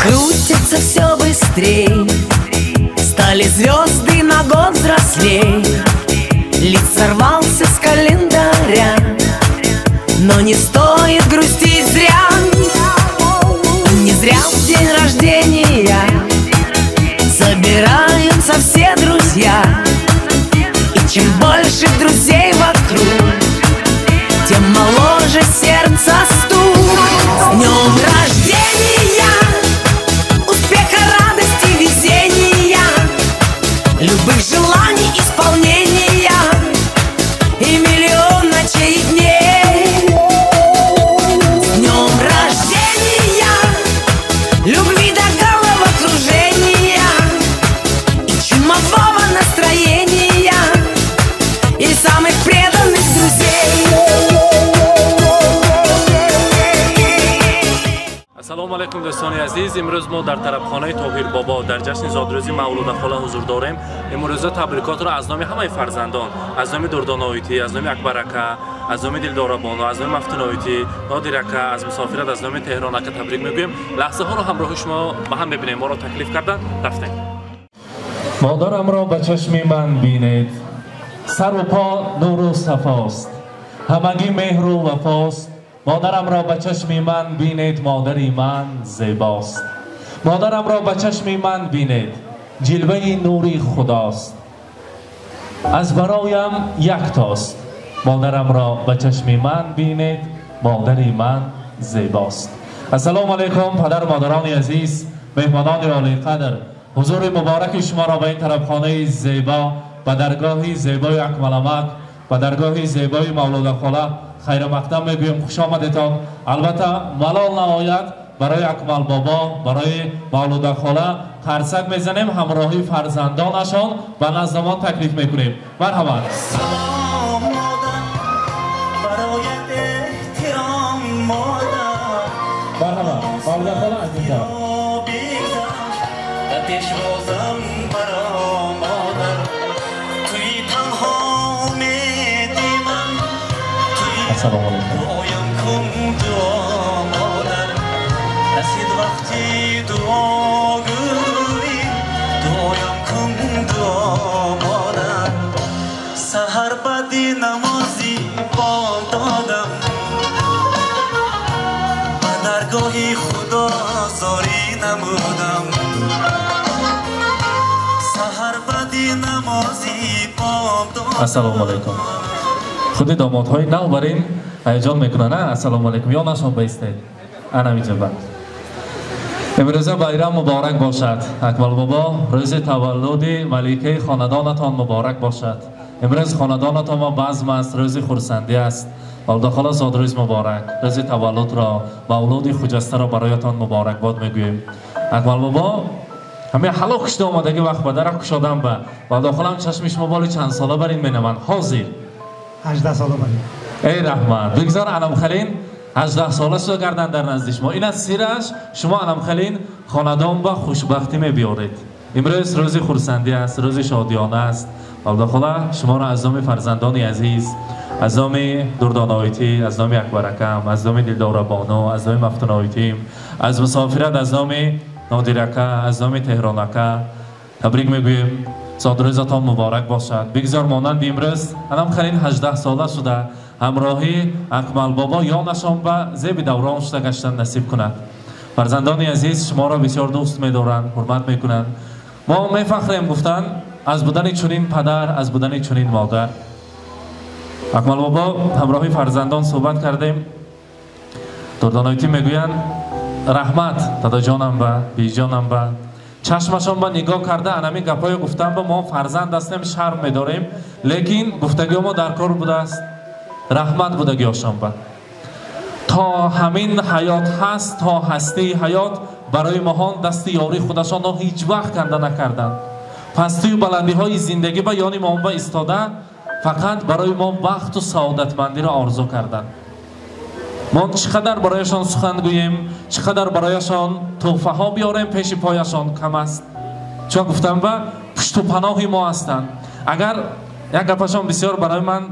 Крутится все быстрей, стали звезды на год взрослей. Лист сорвался с календаря, но не стоит грустить зря. Не зря в день рождения собираются все друзья. И чем больше друзей вокруг, тем моложе сердце стук. С днем рождения! Успеха, радости, везения, любых желаний исполнения и миллион ночей и дней. С днем рождения! Любви до головокружения и чумового настроения и самых преданных друзей. Ассалому алайкум, дӯстони азиз. Имрӯз мо дар тарабхонаи Тоҳир Бобо дар ҷашни зодрӯзи Мавлуда хола ҳузур дорем. Имрӯза табрикотро аз номи ҳамаи фарзандон, аз номи Дурдоноитӣ, аз номи Акбар ака, аз номи Дилдорабону, аз номи Мафтуноитӣ, Нодир ака, аз мусофират, аз номи Теҳрон ака табрик мегӯем. Лаҳзаҳоро ҳамроҳи шумо ба ҳам мебинем. Моро таклиф кардан, рафтем. Модарамро ба чашми ман бинед, сару по нуру сафост, ҳамагӣ меҳру вафост. Модарамро ба чашми ман бинед, модари ман зебост. Модарамро ба чашми ман бинед, ҷилваи нури худост, аз бароям яктост. Модарамро ба чашми ман бинед, модари ман зебост. Ассалому алайкум, падару модарони азиз, меҳмонони олиқадр. Ҳузури мубораки шуморо ба ин тарабхонаи зебо, ба даргоҳи зебои Акмаламак, ба даргоҳи зебои Мавлуда хола хайрмақдам мегӯем. Хуш омадетон. Албатта малол наояд барои Акмал бобо, барои Мавлуда хола қарсак мезанем, ҳамроҳи фарзандонашон ба наздамон таклиф мекунем. Марҳамат. Салом модар, бароят эҳтиром модар. Марҳамат, Мавлуда хола азизам. Ба пешвозам баро модар, туи танҳо умеди ман. Ассалому алайкум. Дуоям кун дуо модар, расид вақти дуогӯӣ. Дуоям кун дуо модар, саҳар баъди намози бом додам, ба даргоҳи Худо зорӣ намудам. Саҳар баъди намози бом додам. Ассалому алайкум. Худи домодҳои нав бар ин ҳаяҷон мекунанд. Ассалому алайкум. Ё нашон баистед. Ана миҷаба. Имрӯза байрам муборак бошад. Акмал бобо, рӯзи таваллуди маликаи хонадонатон муборак бошад. Имрӯз хонадонатон мо базм аст, рӯзи хурсандӣ аст. Мавлуда хола зодрӯз муборак. Рӯзи таваллудро, мавлуди хуҷастаро бароятон муборакбод мегӯем. Акмал бобо, ҳамин ҳалок шуда омадагӣ вақт ба дарах кушодам ба. Мавлуда холам чашми шумо боли чанд сола бар ин менаманд. Ҳозир. 18 сола барин. Эй раҳмат. Бигзор Анамхалин 18 сола шуда гардан дар назди шумо. Ин аз сираш шумо Анамхалин хонадон ба хушбахтӣ мебиёред. Имрӯз рӯзи хурсандӣ аст, рӯзи шодиёна аст. Мавлуда хола шуморо аз номи фарзандони азиз, аз номи Дурдоноитӣ, аз номи Акбар акам, аз номи Дилдорабону, аз номи Мафтуноитӣ, аз мусофират, аз номи Нодир ака, аз номи Теҳрон ака табрик мегӯем. Зодрӯзатон муборак бошад. Бигзор монанди имрӯз Анамхалин 18 сола шуда ҳамроҳи Акмал бобо ёнашон ба зеби даврон шуда гаштан насиб кунад. Фарзандони азиз шуморо бисёр дӯст медоранд, ҳурмат мекунанд. Мо мефахрем гуфтан аз будани чунин падар, аз будани чунин модар. Акмал бобо ҳамроҳи фарзандон суҳбат кардем. Дурдоноитӣ мегӯянд раҳмат дадаҷонам ба, биҷонам ба. Чашмашон ба нигоҳ карда анами гапҳое гуфтан ба мо фарзанд ҳастем, шарм медорем, лекин гуфтагиҳо мо дар кор будааст. Раҳмат будагиҳошон ба. То ҳамин ҳаёт ҳаст, то ҳастии ҳаёт барои моҳон дасти ёрии худашонро ҳеҷ вақт канда накарданд. Пастию баландиҳои зиндагӣ ба ёни мо ба истода фақат барои мо бахту саодатмандиро орзу карданд. Мо чӣ қадар барояшон сухан гӯем, чӣ қадар барояшон тӯҳфаҳо биёрем, пеши пояшон кам аст. Чун гуфтам ба пушту паноҳи мо ҳастанд. Агар як гапашон бисёр барои ман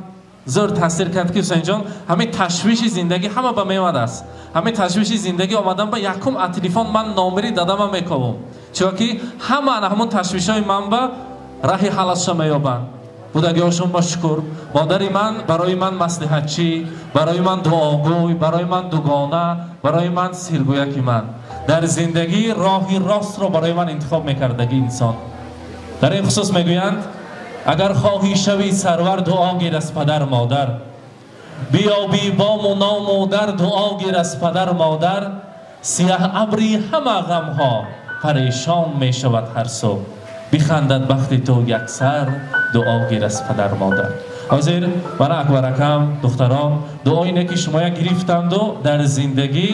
Зӯр таъсир кард ки Ҳусейнҷон ҳамин ташвиши зиндагӣ ҳама ба меомад аст. Ҳамин ташвиши зиндагӣ омадан ба якум аз телефон ман номери дадама мековам. Чунки ҳама ана ҳамон ташвишҳои ман ба раҳи ҳаллаша меёбанд. Будагиҳошон ба шукр. Модари ман барои ман маслиҳатчӣ, барои ман дуогӯй, барои ман дугона, барои ман сиргӯяки ман. Дар зиндагӣ роҳи ростро барои ман интихоб мекардаги инсон. Дар ин хусус мегӯянд агар хоҳӣ шави сарвар дуо гир аз падар модар, биёбӣ бому ному дар дуо гир аз падар модар, сиёҳ абри ҳама ғамҳо парешон мешавад ҳар сӯ, бихандад бахти ту яксар дуо гир аз падар модар. Ҳозир мана Акбар акам, духтарон, дуои не ки шумоя гирифтанду дар зиндагӣ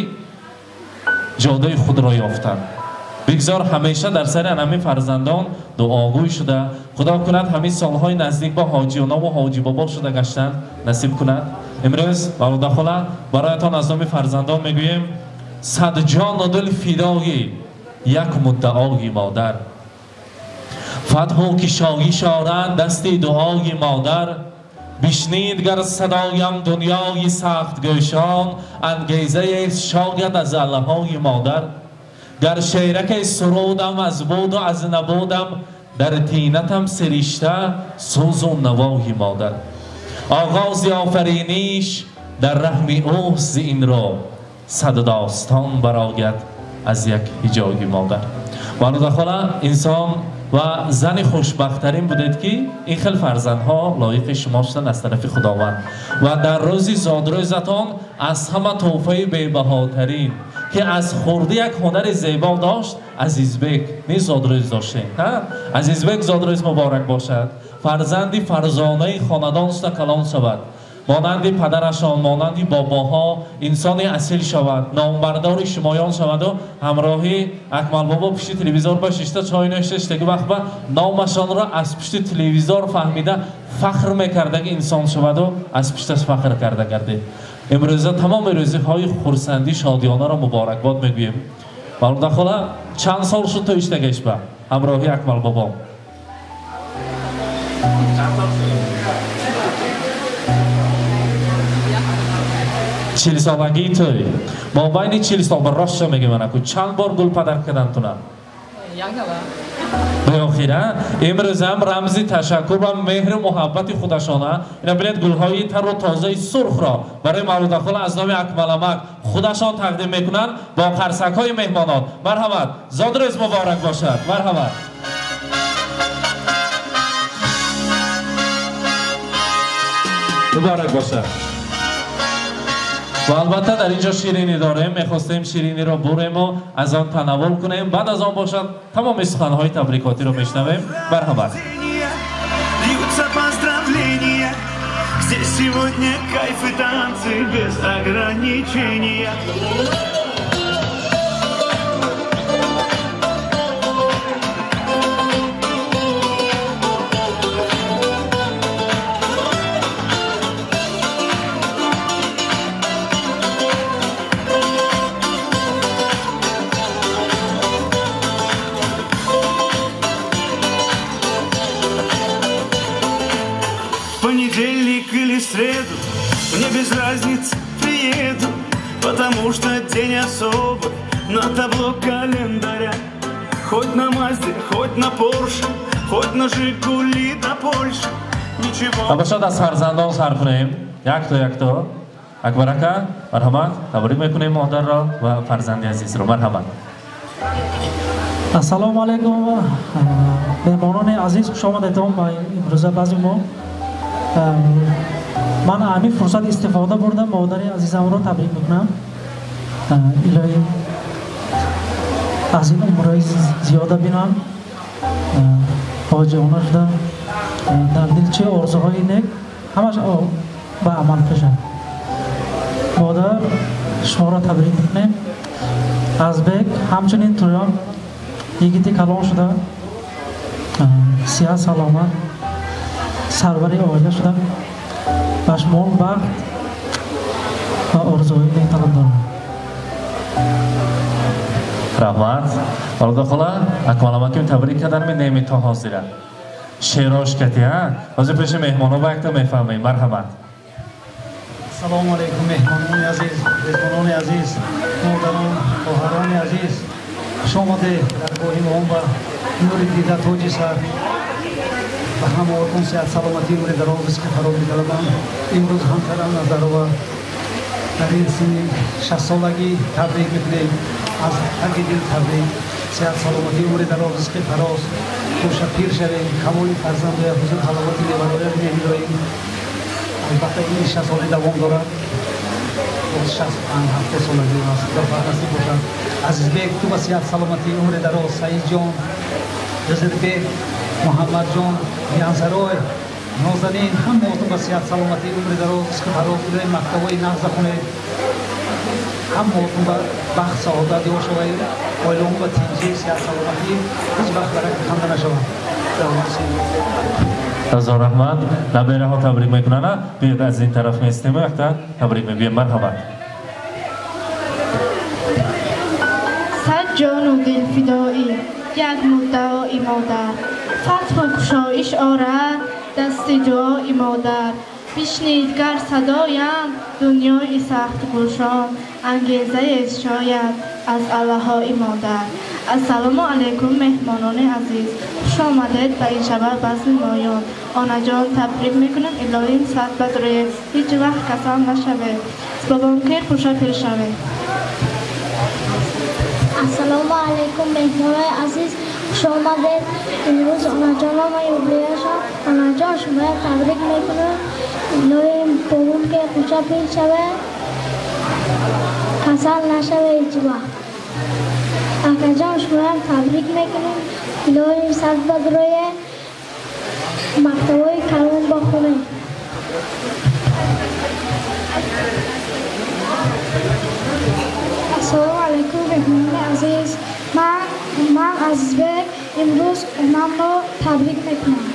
ҷодаи худро ёфтанд. Бигзор ҳамеша дар сари ҳамин фарзандон дуогӯй шуда, худо кунад ҳамин солҳои наздик бо ҳоҷионову ҳоҷибобо шуда гаштанд насиб кунад. Имрӯз Мавлуда хола бароятон аз номи фарзандон мегӯем сад ҷону дил фидои як муддаои модар, фатҳу кишоиш оранд дасти дуои модар, бишнид гар садоям дунёи сахтгӯшон, ангезае шояд аз аллаҳои модар, гар шераке сурудам аз буду аз набудам, дар тинатам сиришта сӯзу навои модар. Оғози офариниш дар раҳми ӯ зи ин ро сад достон барояд аз як ҳиҷои модар. Мавлуда хола инсон ва зани хушбахттарин будед ки ин хел фарзандҳо лоиқи шумо шуданд аз тарафи Худованд ва дар рӯзи зодрӯзатон аз ҳама тӯҳфаи бебаҳотарин ки аз хурдӣ як ҳунари зебо дошт Азизбек низ зодрӯз доштем. Азизбек зодрӯз муборак бошад. Фарзанди фарзонаи хонадон шуда калон шавад, монанди падарашон, монанди бобоҳо инсони асил шавад, номбардори шумоён шаваду ҳамроҳи Акмалбобо пушти телевизор ба шишта чой нӯшта шиштаги вақт ба номашонро аз пушти телевизор фаҳмида фахр мекардаги инсон шаваду аз пушташ фахр карда гардед. Имрӯза тамоми рӯзиҳои хурсандӣ шодиёнаро муборакбод мегӯем. Мавлуда хола чанд сол шуд то иштагаш ба ҳамроҳи Акмалбобо? Чилсолагии тӯй. Мобайни 40 сол ба ростша мегӯям аку чанд бор гул падар кардан тунам? Беохира имрӯзам рамзи ташаккур ва меҳру муҳаббати худашона ина бинед гулҳои тару тозаи сурхро барои Мавлуда хола аз номи Акмаламак худашон тақдим мекунанд бо қарсакҳои меҳмонон. Марҳамат, зодрӯз муборак бошад. Марҳамат. Муборак бошад. Ва албатта дар инҷо ширинӣ дорем, мехостем шириниро бурему аз он танаввул кунем, баъд аз он бошад тамоми суханҳои табрикотиро мешнавем. Марҳамат. Здесь сегодня кайф и танцы без ограничения. Среду, мне без разницы, приеду, потому что день особый на табло календаря. Хоть на Мазде, хоть на Порше, хоть на Жигули до Польши. Ничего. Бошад аз фарзандон сар кунем. Якто якто. Акбар ака, марҳамат, табрик мекунем модарро ва фарзанди азизро. Марҳамат. Ассалому алайкум, меҳмонони азиз, хуш омадедон ба имрӯза базми мо. Ман ҳамин фурсат истифода бурдам, модари азизамро табрик мекунам. Илоҳӣ аз ин умрҳои зиёда бинам, фоҷиона шуда, дар дил чӣ орзуҳои нек ҳамаш ба амал кашад. Модар, шуморо табрик мекунем. Азбек ҳамчунин туён йигити калон шуда, сиҳат саломат, сарвари оила шуда, ба шумо бахт ва орзуҳои нек талаб дорам. Раҳмат. Мавлуда хола, Акмаламаким табрик кардан менеми то ҳозира. Шерош кати, ҳа? Ҳозир пеши меҳмонҳо ба якта мефаҳмем. Марҳамат. Ассалому алайкум меҳмонони азиз, мезбонони азиз, модарон, хоҳарони азиз. Хуш омадед даргоҳи мо ба нури дида тоҷи сар. Ба ҳамаотон сиҳат саломатӣ, умри дароз, ризқи фаровон миталабам. Имрӯз ҳамсарам Назарова дар ин синни 60-солагӣ табрик мекунем. Аз таги дил табрик. Сиҳат саломатӣ, умри дароз, ризқи фароз. Хуша пир шавем, камоли фарзандоя, ҳузур ҳаловати мевароя бинем. Албатта ин 60 соли давом дорад. Боз 65-70 солагӣ аст. Худо насиб бошад. Азизбек, ту ба сиҳат саломатӣ, умри дароз, Саидҷон, Ғизирбек, Муҳаммадҷон, Янсарой, Нозанин, ҳамаотон ба сиҳат саломатӣ, умри дароз, ризқи фароз, мактабҳои нағз хонед. Ҳамаотон ба бахт, саодат ёр шавед, оилаон ба тинҷӣ, сиҳат саломатӣ, ҳеҷ вақт барака ханда нашавад. Ҳазор раҳмат. Набераҳо табрик мекунанд. Биёед аз ин тараф меистем, якта табрик мегӯем. Марҳабат. Сад ҷону дил фидоӣ як муддаои модар, фатҳу кушоиш орад дасти дуои модар. Бишнид гар садоям дунёи сахтгӯшон, ангезаест шояд аз аллаҳои модар. Ассалому алайкум меҳмонони азиз, хуш омадед ба ин шаба базми моён. Онаҷон, табрик мекунам, илоҳим сад бадрӯед, ҳеҷ вақт касал нашавед, бобонкер хуша пир шавед. Ассалому алайкум меҳмонони азиз, хуш омадед. Имрӯз онаҷонам ва юбилеяшон. Онаҷон, шуморо табрик мекунам, илоҳим бобонкер хуша пир шавед, касал нашавед ҳеҷ вақт. Акаҷон, шуморо табрик мекунем, илоҳим сад бадрӯед, мактабҳои калон бихонед. Ассалому алайкум меҳмонони азиз, ман Азизбек имрӯз онамро табрик мекунам.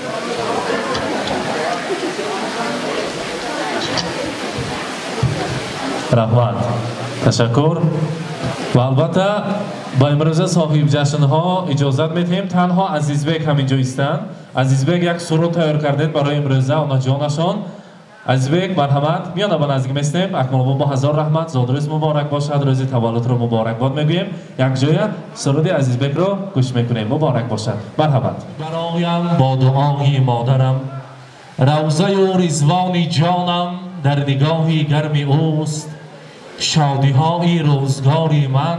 Раҳмат, ташаккур. Ва албатта ба имрӯза соҳиб ҷашнҳо иҷозат медиҳем. Танҳо Азизбек ҳаминҷо истанд. Азизбек як суруд тайёр кардед барои имрӯза онаҷонашон. Азизбек, марҳамат, миёна ба наздик местем. Акмалобо бо ҳазор раҳмат, зодрӯз муборак бошад, рӯзи таваллудро муборакбод мегӯем. Якҷоя суруди Азизбекро гӯш мекунем. Муборак бошад. Марҳамат. Бароям бо дуои модарам, равзаю ризвони ҷонам дар нигоҳи гарми ӯст, шодиҳои рӯзгори ман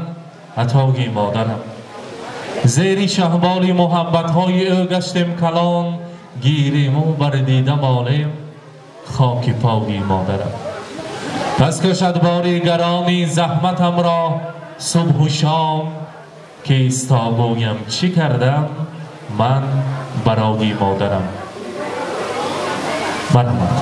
атои модарам. Зери шаҳболи муҳаббатҳои ӯ гаштем калон, гириму бар дида молем хоки поги модарам. Пас кашад бори гарони заҳматамро субҳу шом, ки истобӯям чӣ кардам ман барои модарам. Марҳамат.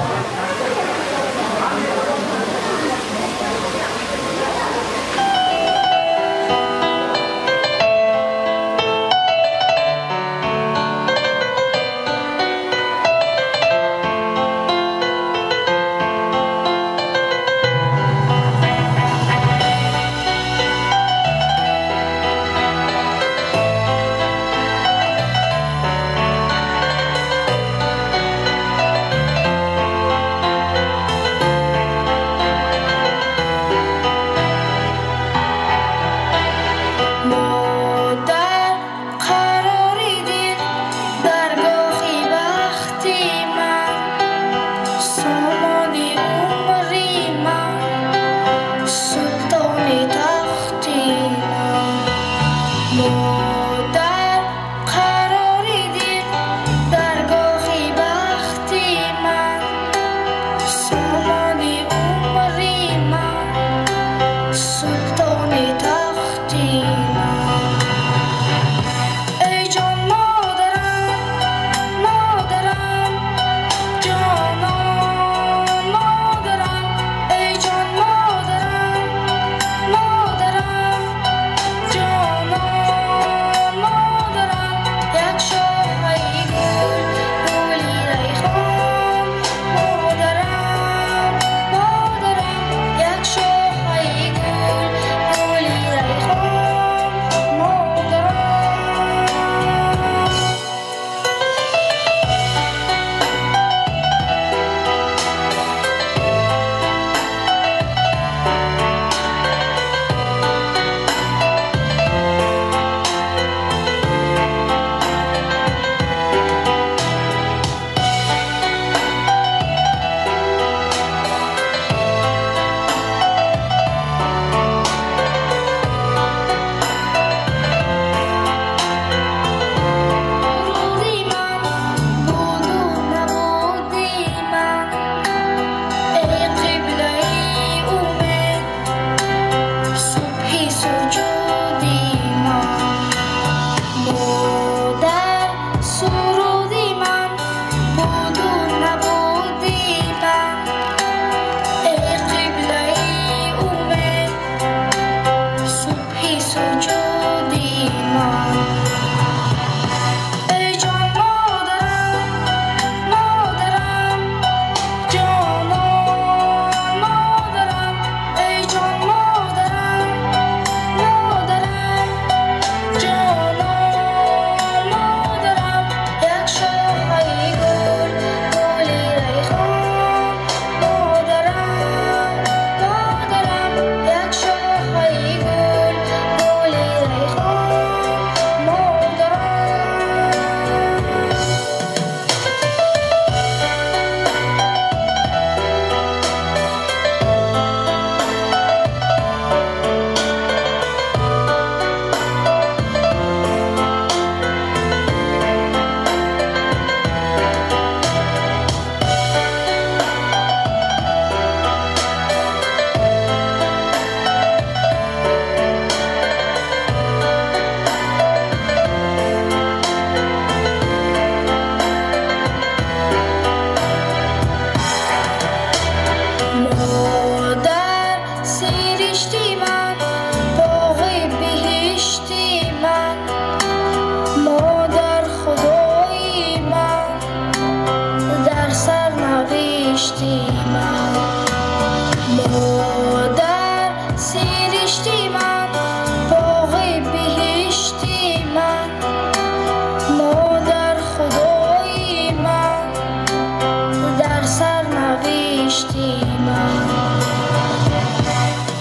سرشتی من، باغ بهشتی من، مادر خدای من، در سر نوشتی من. مادر سرشتی من، باغ بهشتی من، مادر خدای من، در سر نوشتی من.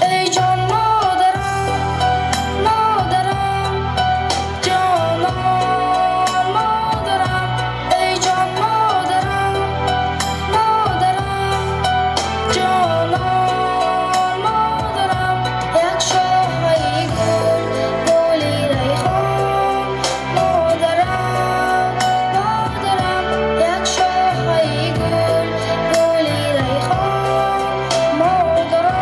ای جان مادرم، مادرم، جانان مادرم، ای جان مادرم، مادرم، جانان مادرم. یک شاخه گل، گل ریحان، مادرم، مادرم، یک شاخه گل، گل ریحان، مادرم.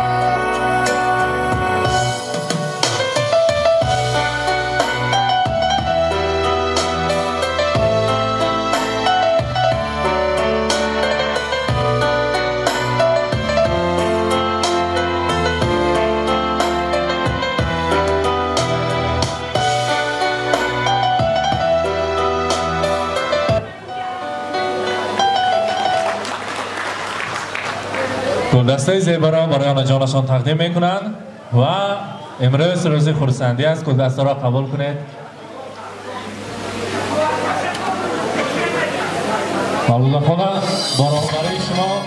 گلدسته زیبا را برای آناجانشان تقدیم میکنند و امروز روز خرسندی است. گلدسته را قبول کنید. مولودا خانه، با راهبری شما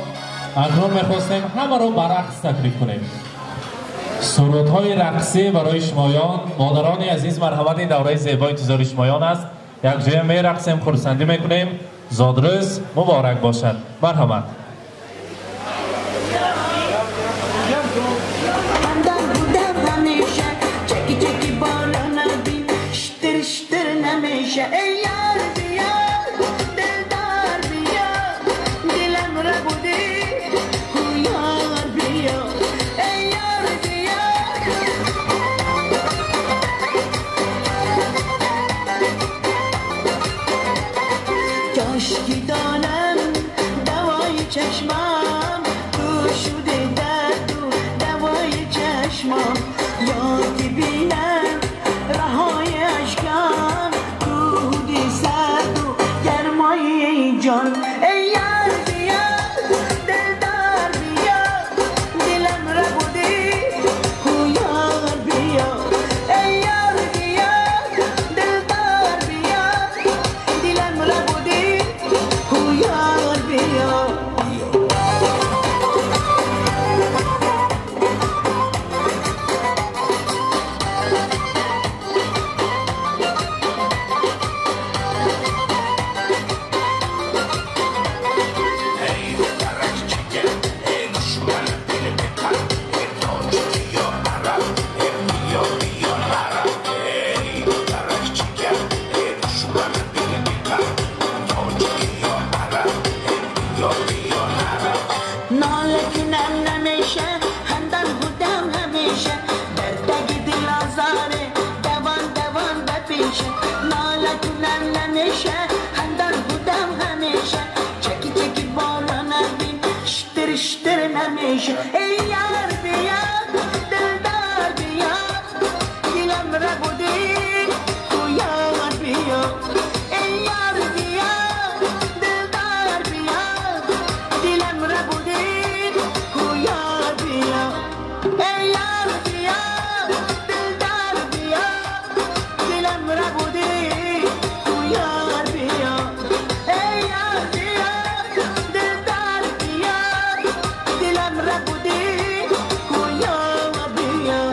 اکنون میخواستیم همه را به رقص تکلیف کنیم. سرودهای رقصی برای شمایان، مادران عزیز مرحمت، این دوره زیبای انتظار شمایان است. یک جای می رقصیم، خرسندی میکنیم. زادروز مبارک باشد. مرحمت. همدم بودم همیشه، چکی چکی بالا نبین، شتر شتر نمیشه. ای یار بیا، دلدار بیا، دلم را بودی یار بیا، ای یار بیا. کاشکی دانم دوای چشمم، تو شده درد و دوای چشمم، یا که بینم رهای اشکم، رودی سرد و گرمای جان. ای یار بیا، دلدار بیا، دلم را بودی یار بیا، ای یار بیا، دلدار بیا، دلم را بودی یار بیا. ناله کنم نمیشه، همدم بودم همیشه، در تگ دل آزاره دوان دوان بپیشه. ناله کنم نمیشه، همدم بودم همیشه، چکی چکی بالا نبین، شتر شتر نمیشه. ای یار بیا، دلدار بیا، دلم را بودی تو یار بیا، ای یار بیا، دلدار بیا، دلم را بودی یار بیا، ای یار بیا، دلدار بیا، دلم را بودی یار بیا، ای یار بیا، دلدار بیا، دلم را بودی یار بیا.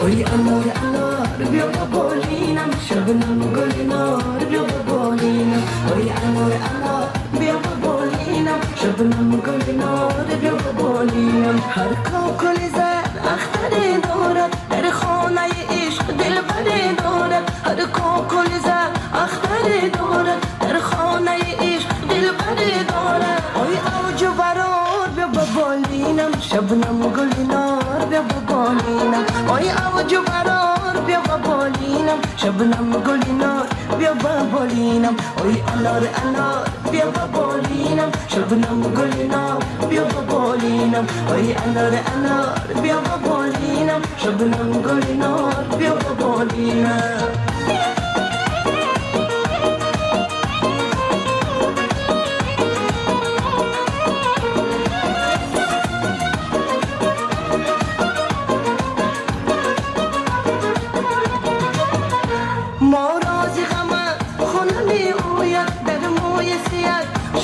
Oy انار انار بیا با بالینم، شبنم گل نار بیا با بالینم. Oy انار انار بیا با بالینم، شبنم گل نار بیا با بالینم. هر کاکل زر اختری دارد، در خانه عشق دلبری دارد. هر کاکل زر اختری دارد، در خانه عشق اختری داره ای اوج برار بیا بالینم شبنم گلنار بیا بالینم ای اوج برار بیا بالینم شبنم گلنار بیا بالینم ای انار انار بیا بالینم شبنم گلنار بیا بالینم ای انار انار بیا بالینم شبنم گلنار بیا بالینم.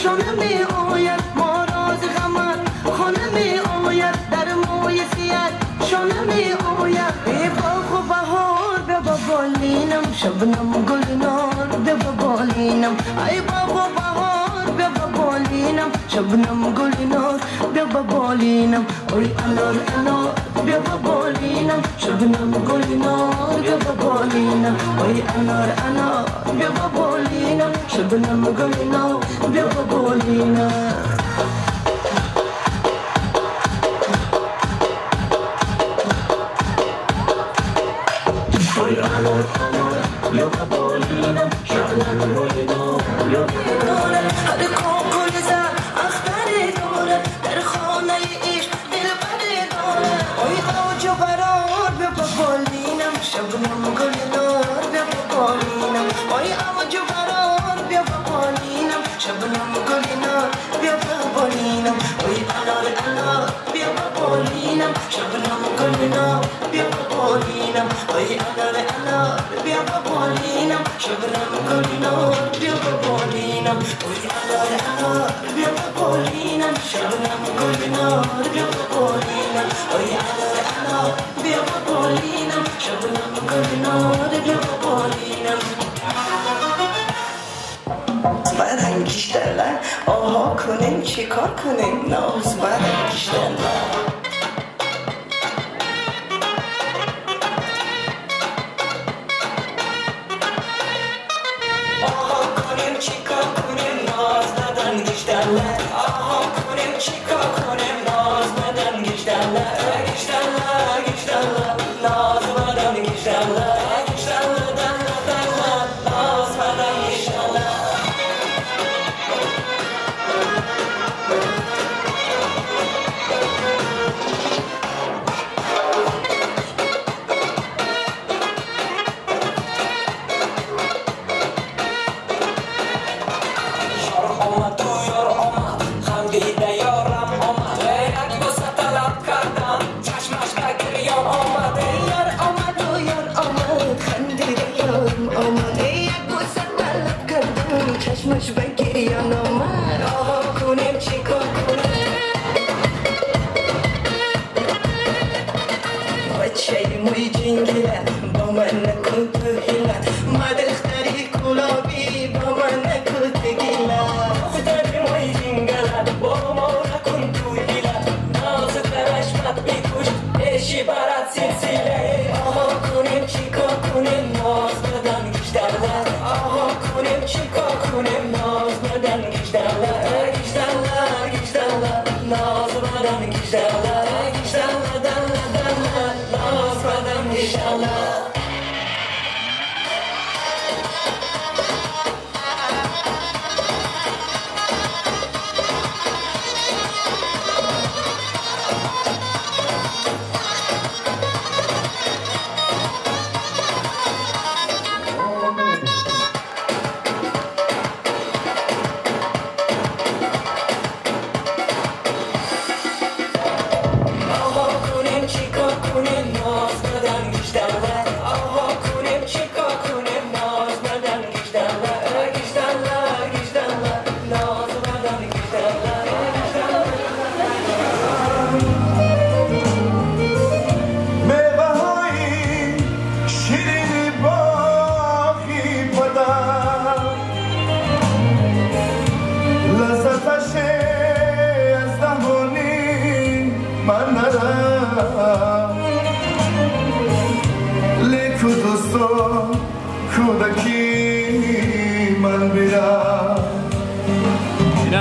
شانه می آید ما راز غمت خانه می آید در موی سیاد شانه می آید ای باغ و بهار بیا بالینم شبنم گلنار بیا بالینم ای باغ و بهار بیا بالینم شبنم گلنار بیا بالینم ای انار انار بیا بالینم شبنم گلنار بیا بالینم ای انار انار بیا بالینم شبنم گلنار بیا بالینم. ای انار انار بیا بالینم شبنم گلنار بیا بالینم. هر کوکل زد اختری داره در خانه عشق دلبری داره ای اوج و برار بیا بالینم شبنم گلنار بیا بالینم ای اوج و برار بیا بالینم شبنم گلنار بیا بالینم ای انار انار بیا بالینم شبنم گلنار بیا بالینم ای انار انار بیا بالینم شبنم گلنار بیا بالینم ای انار انار بیا بالینم شبنم گلنار بیا بالینم ای انار انار بیا بالینم شبنم گلنار بیا بالینم. برانگیشتله آها کنیم چیکار کنیم ناز برانگیشتله. آها کنیم چیکار کنیم ناز بدنگیشتله آها کنیم چیکار کنیم ناز بدنگیشتله گیشتله گیشتله ناز بدنگیشتله گیشتله دله دله ناز بدنگیشتله. چشمش به گریان آمد آها کنیم چیکار کنیم بچه موی جنگله با من نکن تو حیله ما دختری کلابی با من نکن تو گیله دختری موی جنگله با ما نکن تو حیله ناز کرشمت بکش ایشی برات سلسله آها کنیم چیکار کنیم ناز بدن گیشتله آها کنیم چیکار کنیم ناز بدن گیشتله گیشتله گیشتله ناز بدن گیشتله گیشتله دله دله ناز بدن گیشتله. آها کنیم چیکار کنیم ناز بدن گیشتله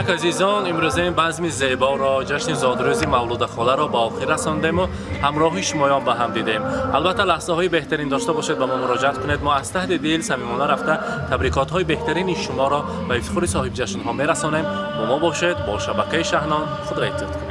Инак азизон, имрӯза ин базми зеборо, ҷашни зодрӯзи Мавлуда холаро ба охир расондему ҳамроҳи шумоён ба ҳам дидем. Албатта, лаҳзаҳои беҳтарин дошта бошед, ба мо муроҷиат кунед. Мо аз таҳти дил самимона рафта табрикотҳои беҳтарини шуморо ба ифтихори соҳибҷашнҳо мерасонем. Бо мо бошед, бо шабакаи Шаҳнон. Худро эҳтиёт кунед.